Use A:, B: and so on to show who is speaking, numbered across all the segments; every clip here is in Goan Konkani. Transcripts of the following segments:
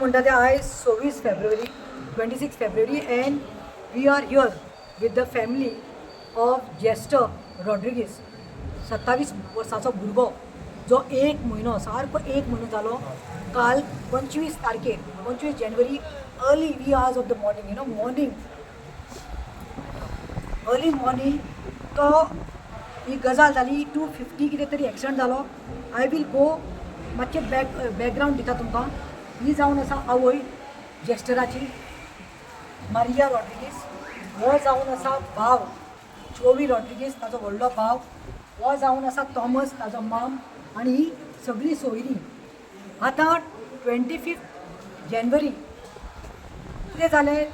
A: म्हणटा तें आयज 26 फेब्रुवारी, 26 February, and we are here with the family of Jester Rodrigues, 27 वर्साचो भुरगो जो एक म्हयनो, सारको एक म्हयनो जालो, काल 25 तारखेर, 25 जानेवारी, early wee hours of the morning, morning, early morning तो ही गजाल जाली. 2:50 कितें तरी एक्सिडंट जालो. I will go मातशें बॅकग्रावंड दिता तुमकां. ही जावन आसा आवय जेस्टराची, मारिया रॉड्रिगीस. हो जावन आसा भाव चोवी रॉड्रिगीस, ताजो व्हडलो भाव. हो जावन आसा थॉमस, ताजो माम, आनी ही सगळीं सोयरीं. आतां 25 जानेवारी कितें जालें,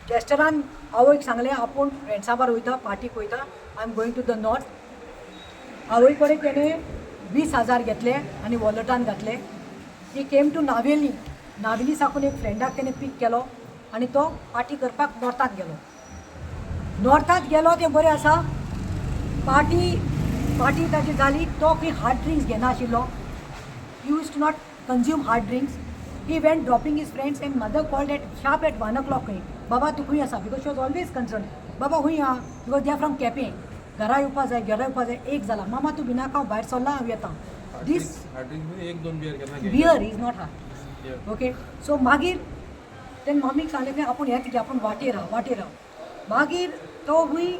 A: जेस्टरान आवयक सांगलें, आपूण फ्रेंड्सां बार वयता, पार्टीक वयता, I am going to the north. आवय कडेन तेणें 20,000 घेतले आनी वॉलेटान घातले. He came to Navelim. Navelim साकून एक फ्रेंडाक तेणें पीक केलो आनी तो पार्टी करपाक नॉर्थात गेलो. नॉर्थात गेलो तें बरें आसा. पार्टी पार्टी ताजी जाली. तो खंय हार्ड ड्रिंक्स घेनाशिल्लो, used to not consume hard drinks. He went dropping his friends and mother called at sharp at 1 o'clock खंय, बाबा तूं खंय आसा? Because she was always concern, बाबा खंय आहा? Because they are from Quepem. घरा येवपा जाय, घरा येवपा जाय. एक जाला, मामा तूं भिनाका, हांव भायर सरला, हांव येता. दीस
B: एक दोन बियर केन्ना.
A: Beer is not hard, okay? So मागीर तेन्ना मम्मीक सांगलें की आपूण येता की आपूण वाटेर आहा, वाटेर आहा. मागीर तो खंय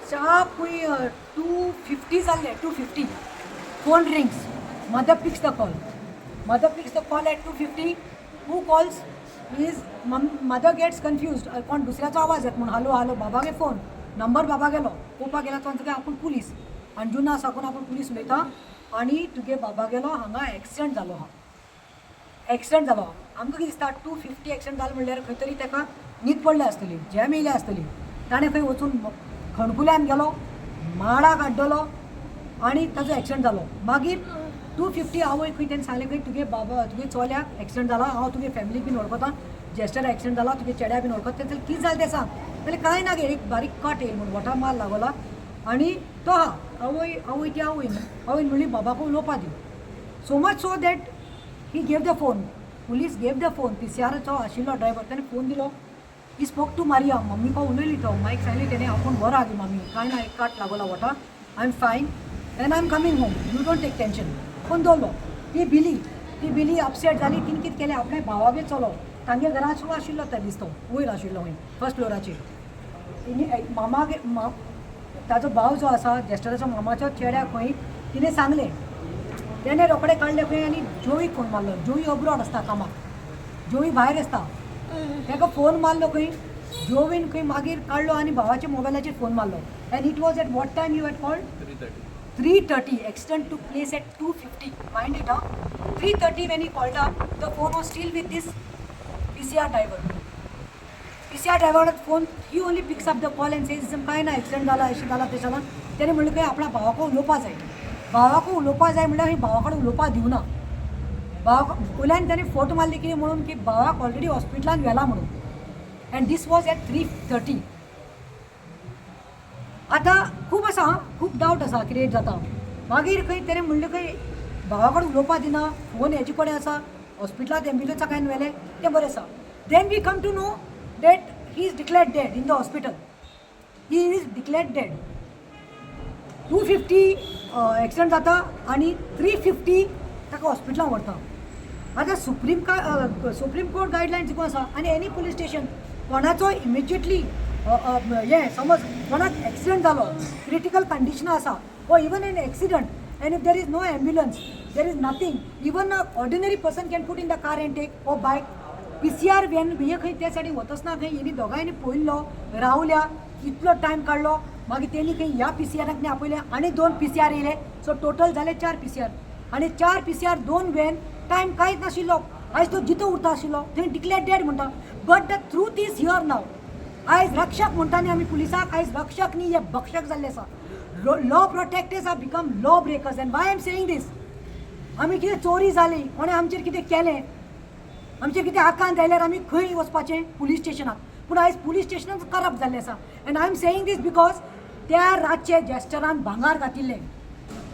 A: शार्प खंय 2:50 जाल्ले, 2:50 phone rings. Mother picks the call. Mother picks the call at 2:50. Who calls is, mother gets confuse, कोण दुसऱ्याचो आवाज येता म्हणून, हॅलो हॅलो, बाबागे फोन नंबर बाबा गेलो. पळोवपाक गेला तो काय आपूण पुलीस, अंजुना साकून आपूण पुलीस उलयता आनी तुगे बाबा गेलो हांगा एक्सिडंट जालो आहा, एक्सिडंट जालो. आमकां कितें दिसता, 2:50 एक्सिडंट जालो म्हणल्यार खंय तरी ताका न्हीद पडल्या आसतली, जॅम येयल्या आसतली. ताणें खंय वचून खणकुल्यान गेलो, माडाक आड्डलो आनी ताजो एक्सिडंट जालो. मागीर 2:50 आवय खंय तेणें सांगलें खंय, तुगे बाबा, तुगे चल्याक एक्सिडंट जाला, हांव तुगे फॅमिलीक बीन वळखता, जेस्टर एक्सिडंट जाला, तुगे चेड्या बीन वळखता. तें कितें जालें तें सांग. जाल्यार कांय ना गे, एक बारीक कट येयल म्हूण बोटा मार लागोला आनी तो आहा. आवय, आवय ती आवय न्हू, आवयन म्हणली बाबाक उलोवपा दी. So much so that he gave the phone, police gave the phone. पीसीआराचो आशिल्लो ड्रायवर, ताणें फोन दिलो. He spoke to Maria. मम्मीक उलयली तो, मायक सांगली तेणें, आपूण बरो आहा गे मामी, कांय ना, एक काट लागोला वोटा, I am fine and I am coming home, you don't take tension. Phone दवरलो. ती भिली, ती भिली, अपसेट जाली. तिणें कितें केलें, आपल्या भावागेर चलो तांगे घरा सुद्दां आशिल्लो त्या दीस, तो वयर आशिल्लो खंय फर्स्ट फ्लोराचेर. तिणें मामागे मा ताजो भाव जो आसा जेस्टराचो, मामाचो चेड्याक खंय तिणें सांगलें. तेणें रोखडें काडलें खंय आनी जोवीक फोन मारलो. जोवी अब्रॉड आसता कामाक, जोवी भायर आसता. ताका फोन मारलो खंय. जोवीन खंय मागीर काडलो आनी भावाच्या मोबायलाचेर फोन मारलो. And it was at what time you had called?
B: 3:30.
A: 3:30. Accident took place at 2:50, mind it, huh? 3:30 when he called up, the phone was still with this PCR driver. PCR driver phone, he only picks up the call and says, काय ना, एक्सिडंट जाला, अशें जाला, तशें जाला. तेणें म्हणलें खंय आपल्या भावाक उलोवपा जाय, भावाक उलोवपा जाय. म्हणल्यार खंय भावा कडेन उलोवपा दिवना. भावाक वयल्यान तेणें फोट मारली कितें म्हणून की भावाक ऑलरेडी हॉस्पिटलान व्हेला म्हणून. And this was at 3:30. आतां खूब आसा आं, खूब डावट आसा क्रिएट जाता. मागीर खंय तेणें म्हणलें खंय भावा कडेन उलोवपा दिना, फोन हेजे कडेन आसा, हॉस्पिटलांत एम्ब्युलन्सा कांय व्हेलें, तें बरें आसा. Then we come to know that he is declared dead in the hospital. He is declared dead. 2:50 accident जाता आनी 3:50 ताका हॉस्पिटलान व्हरता. आतां सुप्रीम कोर्ट गायडलायन्स कितें आसा आनी एनी पुलीस स्टेशन कोणाचो इमिजिएटली हें समज कोणाक एक्सिडंट जालो, क्रिटिकल कंडिशन आसा, or even an accident, and if there is no ambulance, there is nothing, even a ordinary person can put in the car and take or bike. PCR van हे खंय त्या सायडीन वतसना खंय हेणी दोगांयनी पळयल्लो, रावल्या, इतलो टायम काडलो. मागीर तेणी खंय ह्या पीसीआराक आपयले आनी दोन पीसीआर येयले. सो टोटल जाले चार पीसीआर आनी चार पीसीआर, दोन व्हॅन. टायम कांयच नाशिल्लो. आयज तो जितो उरता आशिल्लो. थंय डिक्लेअर्ड डेड म्हणटा, but the truth is here now. आयज रक्षक म्हणटा न्ही आमी पुलिसाक, आयज रक्षक न्ही, हे भक्षक जाल्ले आसा. Law protectors are become law breakers. And why am saying this? आमी कितें चोरी जाली, कोणें आमचेर कितें केलें, आमचेर कितें आकांत आयल्यार आमी खंय वचपाचें? पुलीस स्टेशनाक. पूण आयज पुलीस स्टेशनान करप्ट जाल्लें आसा. And I am saying this because त्या रातचे जेस्टरान भांगार घातिल्लें,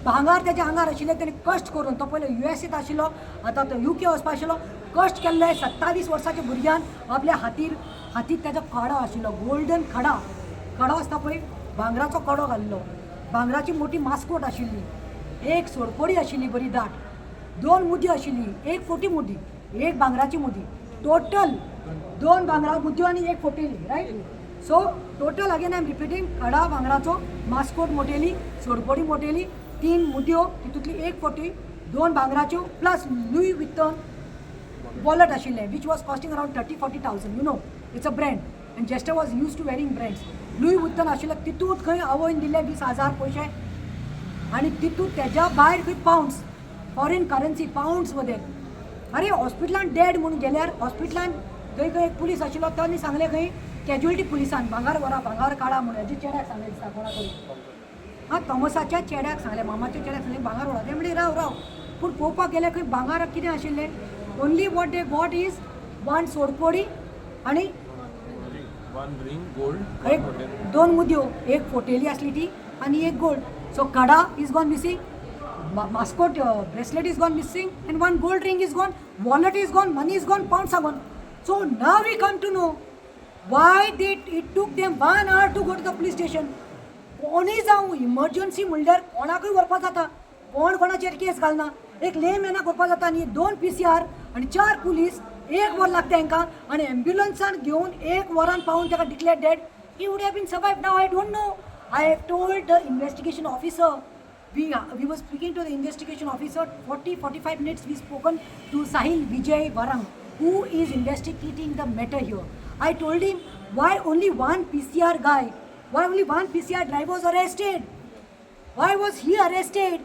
A: भांगार तेच्या आंगार आशिल्लें. तेणें कश्ट करून, तो पयलो युएसेत आशिल्लो, आतां तो युके वचपा आशिल्लो. कश्ट केल्ले 27 वर्साच्या भुरग्यान आपल्या हातीर हातीत ताजो कडो आशिल्लो, गोल्डन खडा. कडो आसता पळय, भांगराचो कडो घाल्लो, भांगराची मोठी मास्कोट आशिल्ली, एक सोरपोडी आशिल्ली बरी दाट, दोन मुदी आशिल्ली, एक फोटी मुदी, एक भांगराची मुदी. टोटल दोन भांगरा मुद्यो आनी एक फोटेली, right? So total, again I am repeating, खडा भांगराचो, मास्कोट मोटेली, सोरपोडी मोटेली, तीन मुदयो, तितूंतली एक फोटी, दोन भांगराच्यो, प्लस लुई वित्तन वॉलेट आशिल्लें, which was costing around 30-40 thousand. It's a brand and Jester was used to wearing brands. Louis Vuitton आशिल्लें. तितूंत खंय आवयन दिले 20,000 पयशे आनी तितूंत तेज्या भायर खंय पावंड्स, फॉरेन करन्सी पावंड्स मध्ये. अरे, हॉस्पिटलान डेड म्हणून गेल्यार हॉस्पिटलान थंय खंय एक पुलीस आशिल्लो, तांणी सांगलें खंय कॅज्युअलिटी पुलिसान, भांगार व्हरा, भांगार काडा म्हणून. हेजे चेड्याक सांगलें दिसता कोणा तरी. हां, थॉमसाच्या चेड्याक सांगलें, मामाच्या चेड्याक सांगलें भांगार व्हरा. ते म्हणलें राव राव. पूण पळोवपाक गेल्यार खंय भांगार कितें आशिल्लें? Only what they got is one सोडपोडी आनी
B: वन रिंग गोल्ड.
A: एक दोन मुदयो, एक फोटेली आसली ती आनी एक गोल्ड. सो कडा is gone missing, mascot bracelet is gone missing and one gold ring is gone, wallet is gone, money is gone, pounds are gone. So now we come to know why they it took them one hour to go to the police station. कोणूय जावं, इमर्जन्सी म्हणल्यार कोणाकूय व्हरपाक जाता. कोण कोणाचेर केस घालना. एक लेमॅनाक व्हरपाक जाता आनी दोन पीसीआर आनी चार पुलीस, एक वर लागता हांकां आनी एम्ब्युलन्सान घेवन एक वरान पावून ताका declare dead. He would have been survive. Now I don't know. I have told the investigation officer, we were speaking to the investigation officer, 40 45 minutes we spoken to Sahil Vijay Varang, who is investigating the matter here. I told him, why only one PCR guy, why only one PCR driver was arrested? Why was he arrested?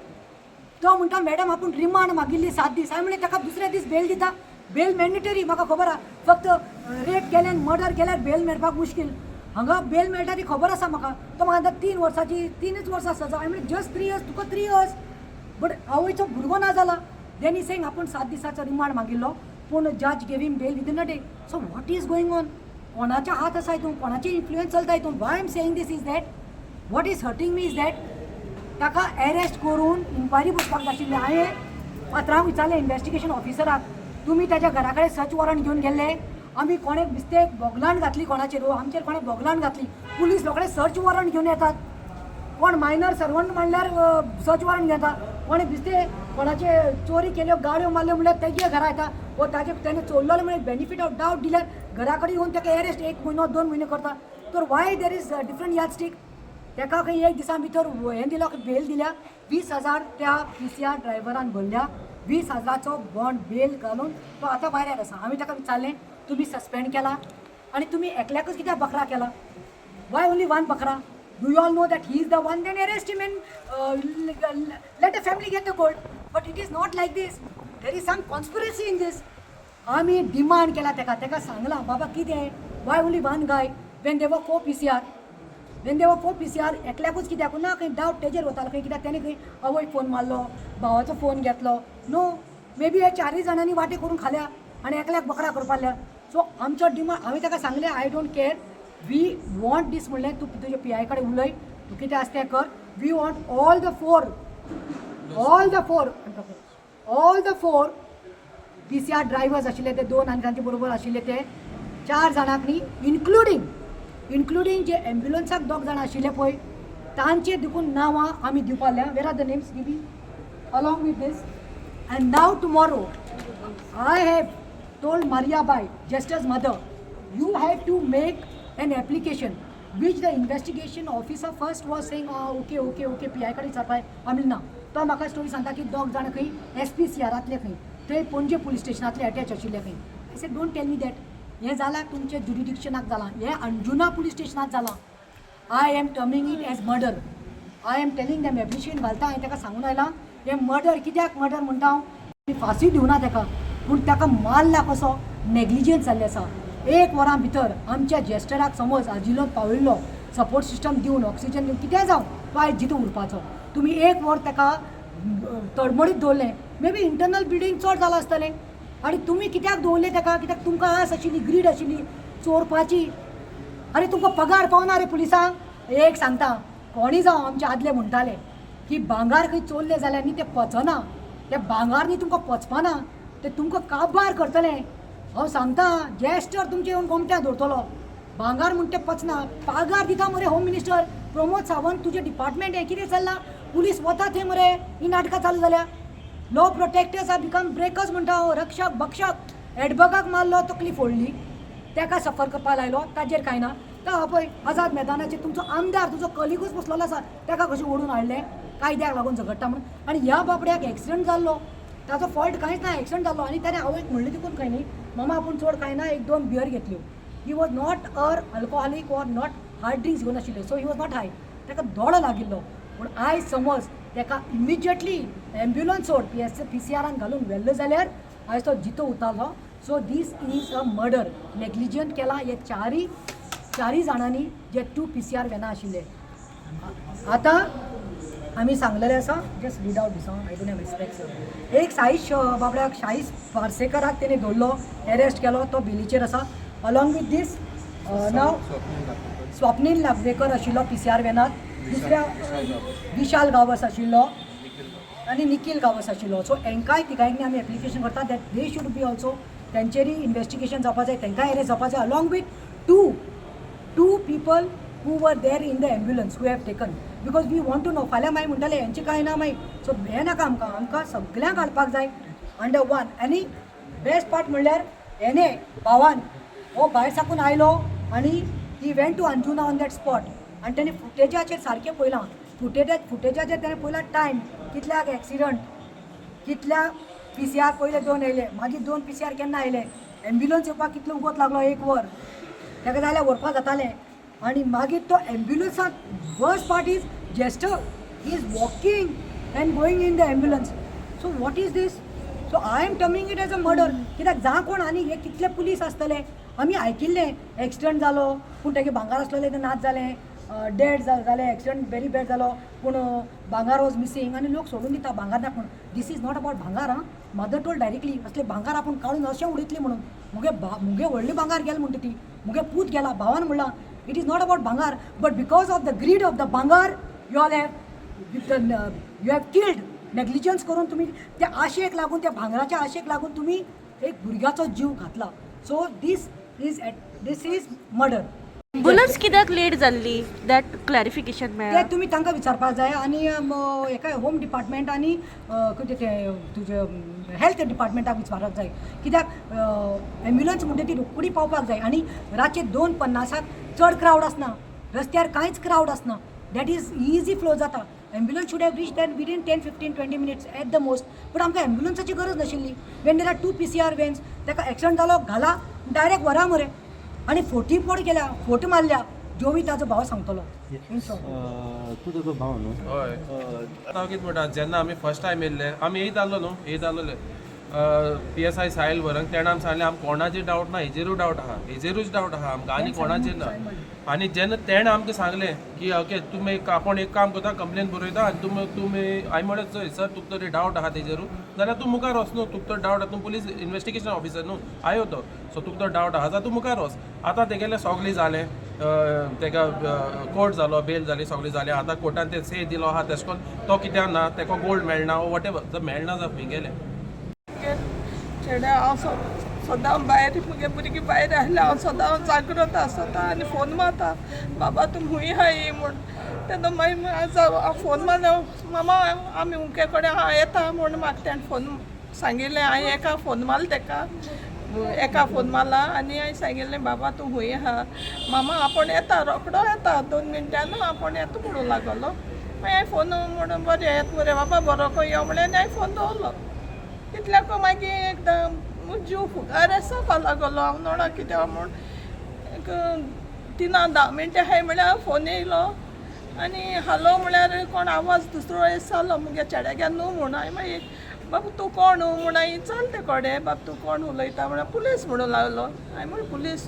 A: तो म्हणटा, मॅडम, आपूण रिमांड मागिल्ली 7 दीस. हांवें म्हणलें, ताका दुसऱ्या दीस बेल दिता. बेल मॅन्डेटरी, म्हाका खबर आहा. फक्त रेप केल्यान, मर्डर केल्यार बेल मेळपाक मुश्कील. हांगा बेल मेळटा ती खबर आसा म्हाका. तो म्हाका म्हणटा, 3 वर्साची, 3च वर्सां सजा. हांवें म्हणलें, जस्ट 3 इयर्स तुका, 3 इयर्स, बट आवयचो भुरगो ना जाला. Then he saying आपूण 7 दिसाचो रिमांड मागिल्लो, पूण judge gave him bail within a day. So what is going on? कोणाच्या हात आसा हितून? कोणाचे इन्फ्लुयन्स चलता हितून? Why am saying this is that what is hurting me is that ताका अरेस्ट करून इन्क्वायरी बसपाक जाय आशिल्ली. हांवें पात्रांव विचारलें इन्वेस्टिगेशन ऑफिसराक, तुमी ताच्या घरा कडेन सर्च वॉरंट घेवन गेल्ले? आमी कोणें बिस्तेक बोगलांट घातली कोणाचेर हो, आमचेर कोणें बोगलांट घातली? पुलीस रोखडे सर्च वॉरंट घेवन येतात. कोण मायनर सर्वंट म्हणल्यार सर्च वॉरंट घेता. कोणें बिस्ते कोणाचे चोरी केल्यो, गाडयो मारल्यो म्हणल्यार तेजे घरा येता. वो ताजे तेणे चोरलेलो म्हणल्यार बेनिफीट ऑफ डावट दिल्यार घरा कडेन येवन ताका अरेस्ट एक म्हयनो, 2 म्हयने करता. तर why there is different yardstick? ताका खंय एक दिसा भितर हें दिलो, बेल दिल्या. 20,000 त्या पीसीआर ड्रायव्हरान भरल्या. 20,000चो बॉन्ड बेल घालून तो आतां भायर आसा. आमी ताका विचारलें, तुमी सस्पेंड केला आनी तुमी एकल्याकूच कित्याक बकरा केला? Why only one बकरा? Do you all know that he is the one? Then arrest him and let the family get the gold. But it is not like this. There is some conspiracy in this. आमी डिमांड केला ताका. ताका सांगलां, बाबा, कितें, why only one guy when there were four PCR? When there were four PCR, एकल्याकूच कित्याक ना? खंय डावट तेजेर वतालो खंय. कित्याक तेणें खंय आवयक फोन मारलो, भावाचो फोन घेतलो. नो, मे बी हे चारय जाणांनी वांटे करून खाल्या आनी एकल्याक बकरा करपाक. सो आमचो डिमांड, हांवें ताका सांगलें, I don't care, we want this. म्हणलें, तूं तुज्या पीआय कडेन उलय, तूं कितें आसा तें कर. We want all the four PCR drivers आशिल्ले ते दोन आनी तांचे बरोबर आशिल्ले ते चार जाणांक न्ही, इन्क्लुडींग जे एम्ब्युलन्साक दोग जाणां आशिल्ले पळय, तांचे देखून नांवां आमी दिवपा लागल्या. Where are the names give along with this? And now tomorrow I have told Maria Bai, Jester's mother, you have to make an application, which the investigation officer first was saying, ah, okay, okay, PI कडेन विचारपाक. आमी ना, तो म्हाका स्टोरी सांगता की दोग जाण खंय एस पी सी आरांतले, खंय थंय पणजे पुलीस स्टेशनांतले अटॅच आशिल्ले खंय. I said, don't tell me that. हें जालां तुमच्या जुरिडिक्शनाक जालां, हें अंजुना पुलीस स्टेशनात जालां. I am terming it as murder. I am telling them, application घालता. हांवें ताका सांगून आयलां, हें मर्डर. कित्याक मर्डर म्हणटा हांव? फांसी दिवना ताका, पूण ताका मारला कसो, नेग्लिजन्स जाल्लें आसा. एक वरां भितर आमच्या जेस्टराक समज आजिलोन पावयल्लो, सपोर्ट सिस्टम दिवन, ऑक्सिजन दिवन, कितेंय जावं, तो आयज जितो उरपाचो. तुमी एक वर ताका तडमडीत दवरलें, मे बी इंटरनल ब्लिडींग चड जालां आसतलें. आनी तुमी कित्याक दवरलें ताका? कित्याक तुमकां आस आशिल्ली, ग्रीड आशिल्ली चोरपाची. अरे, तुमकां पगार पावना रे पुलिसांक. एक सांगता, कोणी जावं, आमचे आदले म्हणटाले की भांगार खंय चोरलें जाल्यार न्ही तें पचना. तें भांगार न्ही तुमकां पचपाना. ते तुमकां काबार करतले. हांव सांगता, जेस्टर तुमचे येवन गोमट्या दवरतलो. भांगार म्हण तें पचना. पागार दिता मरे होम मिनिस्टर प्रमोद सावंत, तुजें डिपार्टमेंट हें कितें चल्लां? पुलीस वता थंय मरे ही नाटकां चालू जाल्या. Law protectors are become breakers म्हणटा हांव. रक्षक भक्षक. एडबगाक मारलो, तकली फोडली, ताका सफर करपाक लायलो, ताजेर कांय ना. तर पळय, आझाद मैदानाचेर तुमचो आमदार, तुजो कलिगूच बसलेलो आसा, ताका कशें ओडून हाडलें कायद्याक लागून झगडटा म्हणून. आनी ह्या बाबड्याक एक्सिडंट जाल्लो, ताजो फॉल्ट कांयच ना. एक्सिडंट जाल्लो आनी ताणें आवयक म्हणलें देखून खंय न्ही मामा, आपूण चड कांय ना, एक दोन बियर घेतल्यो. He was not a alcoholic or not hard drinks घेवन आशिल्ले, so he was not high. ताका दोडो लागिल्लो. पूण आयज समज ताका इमिजिएटली एम्ब्युलन्स सोड, पीसीआरान घालून व्हेल्लो जाल्यार आयज तो जितो उरतालो. So this is a murder. Negligent केला हे चारी चारी जाणांनी, जे टू पीसीआर व्हॅना आशिल्ले. आतां आमी सांगलेलें आसा, just read out this. I don't have respect, sir. एक साईश बाबड्याक, शाहीश पार्सेकराक तेणी धरलो, एरेस्ट केलो, तो बेलीचेर आसा. अलॉंग विथ दीस नाव स्वप्नील नागवेकर आशिल्लो पीसीआर व्हॅनात, दुसऱ्या विशाल गांवस आशिल्लो आनी निखील गांवस आशिल्लो. सो हेंकांय तिगांयनी आमी एप्लिकेशन करता that they should be also, तेंचेरय investigation जावपा जाय, तांकांय एरेस्ट जावपा जाय, along with two people who were there in the ambulance who have taken, because we want to know. फाल्यां मागीर म्हणटले हेंचें कांय ना मागीर. सो हें नाका आमकां, आमकां सगल्यांक हाडपाक जाय अंडर वन. आनी बेस्ट पार्ट म्हणल्यार हेणे भावान हो भायर साकून आयलो आनी he went to Anjuna on that spot. आनी तेणें फुटेजाचेर सारकें पळयलां, फुटेजाचेर तेणें पळयलां टायम कितल्याक एक्सिडंट, कितल्या पीसीआर पयले दोन येयले, मागीर दोन पीसीआर केन्ना आयले, एम्ब्युलन्स येवपाक कितलो वगत लागलो, एक वर ताका जाल्यार व्हरपाक जातालें. आनी मागीर तो एम्ब्युलन्साक, worst part is Jester is walking and going in the ambulance. So what is this? So I am terming it as a murder. कित्याक जा कोण आनी हे कितले पुलीस आसतले? आमी आयकिल्लें एक्सिडंट जालो पूण तेगे भांगार आसलेलें तें नाच जालें, डेड जालें, एक्सिडंट वेरी बॅड जालो पूण भांगार वॉज मिसींग आनी लोक सोडून दिता भांगार ना. पूण this is not about भांगार. आं, मदर टोल्ड डायरेक्टली, असले भांगार आपूण काडून अशें उडयतली म्हणून, मुगे मुगे व्हडलें भांगार गेलें म्हणटा ती, मुगे पूत गेला. भावान म्हणलां, it is not about भांगार, but because of the greed of the भांगार you all have you have killed. Negligence करून तुमी त्या आशेक लागून, त्या भांगराच्या आशेक लागून तुमी एक भुरग्याचो जीव घातला. So this is murder.
C: Ambulance कित्याक लेट जाल्ली, that clarification
A: ते
C: मेळ्ळा?
A: तुमी तांकां विचारपाक जाय आनी हेका होम डिपार्टमेंट आनी कितें तें तुजें हेल्थ डिपार्टमेंटाक विचारपाक जाय. कित्याक एम्ब्युलन्स म्हणटा ती रोखडी पावपाक जाय आनी रातचे 2:50 चड क्रावड आसना रस्त्यार, कांयच क्रावड आसना. That is easy flow जाता. Ambulance should have reach that within 10, 15, 20 minutes at the most. पूण आमकां एम्ब्युलन्साची गरज नाशिल्ली when there are two PCR vans. ताका एक्सिडंट जालो, घाला डायरेक्ट व्हरा मरे. आनी फोटी पोड केल्या, फोट मारल्या, जोवी ताजो भाव सांगतलो इन शॉर्ट.
D: तूं ताजो भाव न्हू?
B: हय. आतां हांव कितें म्हणटा, जेन्ना आमी फर्स्ट टायम येयल्ले, आमी येयत आसलो न्हू, येयत आसलेले पीएसआय साहिल व्हरंक, तेणें आमकां सांगलें, आमकां कोणाचेर डावट ना, हेजेरूय डावट आहा, हेजेरूच डावट आहा आमकां आनी कोणाचेर ना. आनी जेन्ना तेणें आमकां सांगलें की ओके, तुमी एक आपूण एक काम करता, कंप्लेन बरयता आनी तुमी, हांवें म्हणलें, चोय सर, तुका तरी डावट आहा तेजेरू जाल्यार तूं मुखार वच न्हू. तुका तर डावट आहा, तूं पुलीस इन्वेस्टिगेशन ऑफिसर न्हू, आयो तो. सो तुका तर डावट आहा जाल्यार तूं मुखार वच. आतां तेगेलें सगळें जालें, तेका कोर्ट जालो, बेल जाली, सगळें जालें. आतां कोर्टान ते से दिलो आहा, तेश कोन्न तो कित्याक ना, तेका गोल्ड मेळना, what ever जर मेळना जाल्यार खंय गेलें?
E: चेड्या हांव सदां भायर, मुगे भुरगीं भायर आसल्यार हांव सदां जागृत आसता आनी फोन मारता, बाबा तूं खूंय आहाय म्हूण. तेन्ना मागीर हांव फोन मारलो, मामा आमी उमके कडेन हांव येता म्हूण म्हाका तेणें फोन सांगिल्लें. हांवें एका फोन मारलो तेका, एका फोन मारला आनी हांवें सांगिल्लें, बाबा तूं खूंय आहा? मामा आपूण येता, रोकडो येता, 2 मिनटान आपूण येता म्हणूं लागलो. मागीर हांवें फोन म्हणून, बरें येता मरे बाबा, बरो को यो म्हणलें आनी हांवें फोन दवरलो. तितल्याक मागीर एकदम जीव फुगार जावपा लागलो. हांव नोडा कितें म्हूण. एक 3 10 मिनटां आहाय म्हळ्यार फोन येयलो आनी हॅलो म्हळ्यार कोण आवाज दुसरो येस जालो, मुगे चेड्यागे न्हू म्हूण. हांवें मागीर, बाबा तूं कोण म्हूण हांवें विचारलें ते कडेन. बाब तूं कोण उलयता म्हळ्यार पुलीस म्हणून लागलो. हांवें म्हणलें, पुलीस?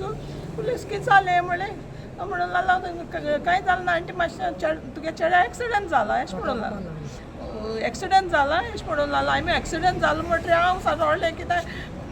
E: पुलीस, कितें जालें म्हणलें. तो म्हणून लागलो, कांय जालें ना आंटी, मातशें तुगे चेड्या एक्सिडंट जाला अशें म्हणून लागलो, एक्सिडंट जाला अशें म्हणून लागलो. हांवें एक्सिडंट जालो म्हणटकीर हांव रडलें. कित्याक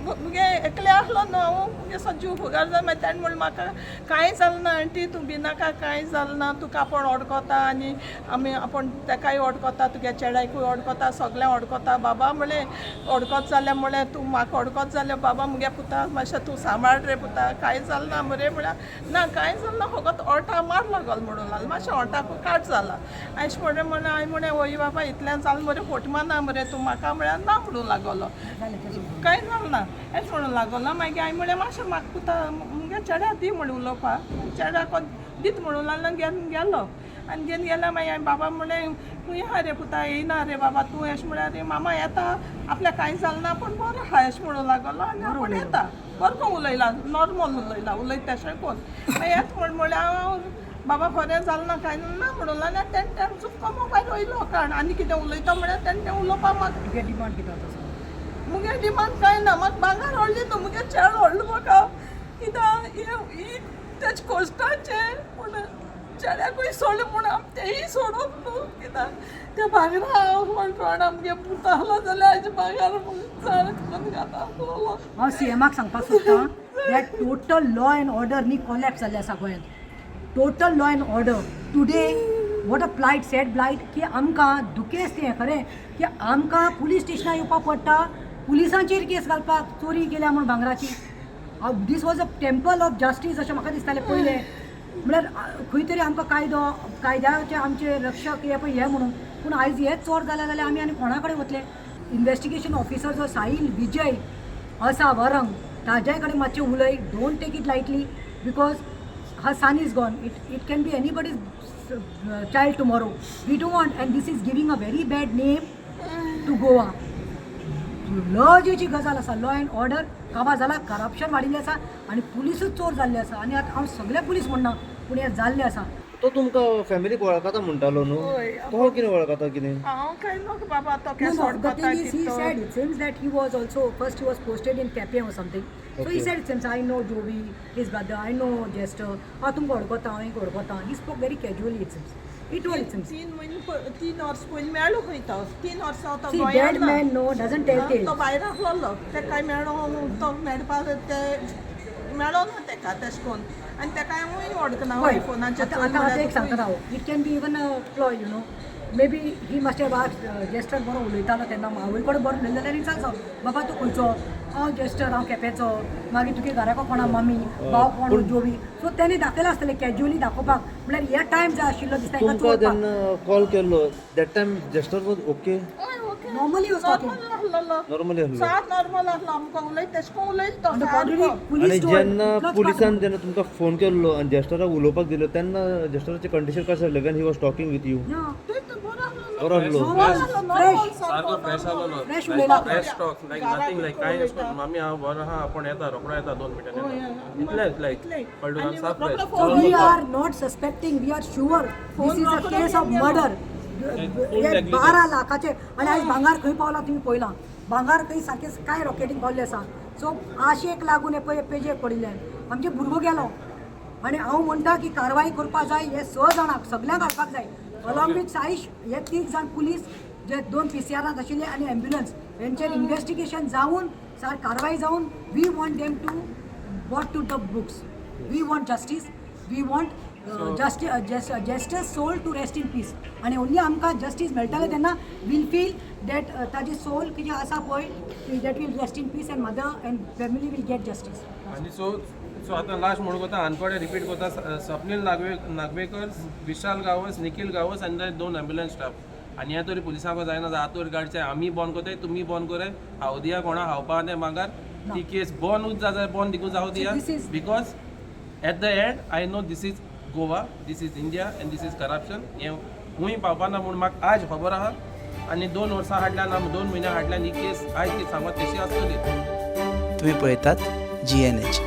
E: मुगे एकले आहलो न्हू हांव, मुगे असो जीव फुगार जालो. मागीर तेणें म्हणलें म्हाका कांय जालें ना आंटी, तूं भिनाका, कांय जालें ना, तुका आपूण वळखता आनी आमी आपूण तेकाय वळखता, तुगे चेड्याकूय वळखता, सगळें वळखता बाबा. म्हणलें वळखत जाल्यार, म्हणलें तूं म्हाका वळखत जाल्यार बाबा मुगे पुता मातशें तूं सांबाळ रे पुता, कांय जालें ना मरे. म्हळ्यार ना कांय जालें ना, फकत ओंठा मार लागल म्हणून लागलो, मातशें ओंठाकूय काट जाला अशें म्हणलें. म्हणलें हांवें, म्हणलें वय बाबा इतल्यान जालें मरे, फोट मारना मरे तूं म्हाका? म्हळ्यार ना म्हणून लागलो, कांय जालें ना अशें म्हणून लागलो. मागीर हांवें म्हणलें मातशें म्हाका पुता मुगे चेड्या दी म्हणलें उलोवपाक. चेड्याक दीत म्हणून लागलो, घेवन गेलो आनी घेवन गेल्या. मागीर हांवें बाबा म्हणलें खंय आहा रे पुता, येयना रे बाबा तूं अशें म्हळ्यार रे मामा येता, आपल्याक कांय जालें ना, पूण बरो आहा अशें म्हणून लागलो आनी आपूण येता. बरो करून उलयला, नॉर्मल उलयला, उलयता तशें कोण. मागीर येता म्हण म्हळ्यार हांव बाबा खरें जालें ना कांय ना म्हणून लागलें. आनी तेणें तेणें चुपको मोबायल वयलो, कारण आनी कितें उलयता म्हळ्यार तेणें तें उलोवपाक म्हाका.
A: तुगे डिमांड कितें आसा?
E: मुगे डिमांड कांय ना, म्हाका भांगर व्हडली न्हू, मुगे चेड व्हडलो म्हाका कित्याक ही तेजे कश्टाचें, पूण चेड्याकूय सोडलें पूण आमी तेंय सोडप न्हू, कित्याक त्या भांगरा हांव कोण आमगे पुता आहलो जाल्यार हाजे भांगर चड करून घाता आसलेलो.
A: हांव सीएमाक सांगपाक सोदतां that total law and order न्ही कॉलॅप्स जाल्लें आसा गोंयांत. Total law and order today, what a plight, sad plight की आमकां दुखेस्त हें खरें की आमकां पुलीस स्टेशनार येवपाक पडटा पुलिसांचेर केस घालपाक, चोरी केल्या म्हूण भांगराची. This was a temple of justice अशें म्हाका दिसतालें पयलें. म्हळ्यार खंय तरी आमकां कायदो, कायद्याचे आमचे रक्षक हे पळय हे म्हणून, पूण आयज हे चोर जाले जाल्यार आमी आनी कोणा कडेन वतले? इन्वेस्टिगेशन ऑफिसर जो साहील विजय आसा वरंग, ताज्या कडेन मातशें उलय. Don't take it lightly because her son is gone. It can be anybody's child tomorrow. We don't want, and this is giving a very bad name to Goa. लजेची गजाल आसा. लॉ एंड ऑर्डर काबार जाला, करप्शन वाडिल्लें आसा आनी पुलिसूच चोर जाल्ले आसा. आनी आतां हांव सगळे पुलीस म्हणना, पूण हें जाल्लें आसा.
D: तो तुमकां फॅमिलीक वळखता म्हणटालो न्हू?
E: हय.
D: तो कितें वळखता कितें?
E: हांव कांय न्हू बाबा, तो
A: No,
E: केसो
A: no, the
E: वळखता.
A: Thing is, he
E: कितो.
A: Said it seems that he was also, first he was posted in Quepem or something. So he said it seems I know Jovi, his brother, I know Jester. हांव तुमकां वळखता, हांव एक वळखता. He spoke very casually, it seems. He told, it seems.
E: 3 म्हयने 3 वर्स पयलीं मेळ्ळो खंय तो, 3 वर्सां तो
A: See,
E: गोंयांत
A: dead
E: ना.
A: man no doesn't tell
E: तो
A: tales.
E: भायर आहलोलो, तेका कांय मेळो तो मेळपा ते मेळो ना तेका तेश कोन्न आनी तेका हांवूय वळखना.
A: पळय,
E: फोनाचेर.
A: आतां आतां आतां एक सांगता हांव, it can be even a ploy. Maybe he must have asked Jester. बरो उलयतालो तेन्ना, आवय कडेन बरो उलयलो जाल्यार विचारचो, बाबा तूं खंयचो? हांव जेस्टर, हांव केपेंचो. मागीर तुगे घराको कोणा, मामी भाव कोण, जोवी. सो तेणी दाखयलां आसतलें कॅज्युअली दाखोवपाक, म्हळ्यार हे टायम जाय आशिल्लो दिसता हेका
D: तुमकां
A: चोरपाक.
D: जेन्ना कॉल केल्लो that time Jester was okay?
E: हय, okay.
A: Normally was talking.
E: Normal आहलोलो.
D: Normally आहलो.
E: सात नॉर्मल आहलो, आमकां उलयत तेश कोन्न उलयलो तो
A: On the contrary,
E: सारको.
D: आनी
A: police told,
D: जेन्ना
A: इतलोच
D: पुलिसान जेन्ना तुमकां फोन केल्लो आनी जेस्टराक उलोवपाक दिलो तेन्ना जेस्टराचें कंडिशन कशें आसलें when he was talking with you?
A: Yeah.
E: ते तो बरो आहलोलो.
D: बरो आहलो.
E: बरो आहलो, नॉर्मल.
B: सारको फ्रेश आसलो.
A: Fresh उलयला.
B: फ्रेश टॉक, लायक नथींग, लायक कांय अशें करून मामी हांव बरो आहा, आपूण येता, रोकडो येता, 2 मिनटांनी येता, इतलेंच. लायक कळ्ळें तुका? साफ fresh.
A: So we are not suspecting, we are sure this is a case of murder. हे 12 लाखाचे आनी आयज भांगार खंय पावला तुमी पळयलां. भांगार खंय सारकें काय रॉकेटींग पावल्लें आसा. सो आशेक लागून हे पळय पेजेर पडिल्ले आमचे भुरगो गेलो आनी हांव म्हणटा की कारवाय करपा जाय. हे स जाणांक सगल्यांक हाडपाक जाय अलॉंग विथ साईश. हे तीग जाण पुलीस जे दोन पीसीआरांत आशिल्ले आनी एम्ब्युलन्स हेंचेर इन्वेस्टिगेशन जावन सार कारवाय जावन we want them to brought to the books. We want justice. We want justice soul to rest in peace. आणि ओनली आमकां जस्टीस मेळटलें तेन्ना वील फील that ताजी सोल कितें आसा पळय, that will rest in peace and mother and family will get justice.
B: आनी सो सो आतां लास्ट म्हणून कोता, आनकोडे रिपीट कोता, स्वप्नील नागवे नागवेकर, विशाल गांवस, निखील गांवस आनी ते दोन एम्ब्युलन्स स्टाफ. आनी हें तरी पुलिसांक जायना आतोर काडचें. आमी बंद कोताय, तुमी बंद कराय, हांव दिया कोणा खावपा तें मागार ती केस बंदूच जाता, बंद दिकून जावं दिया.
A: This is-
B: because at the end I know this is Goa, this is India and this is corruption. हें खूंय पावपाना म्हूण म्हाका आज खबर आहा. आनी 2 वर्सां हाडल्यान, आमी 2 म्हयन्या हाडल्यान ही केस आयज ती सांगत तशी आसतली.
F: तुम्ही पळयतात जीएनएच.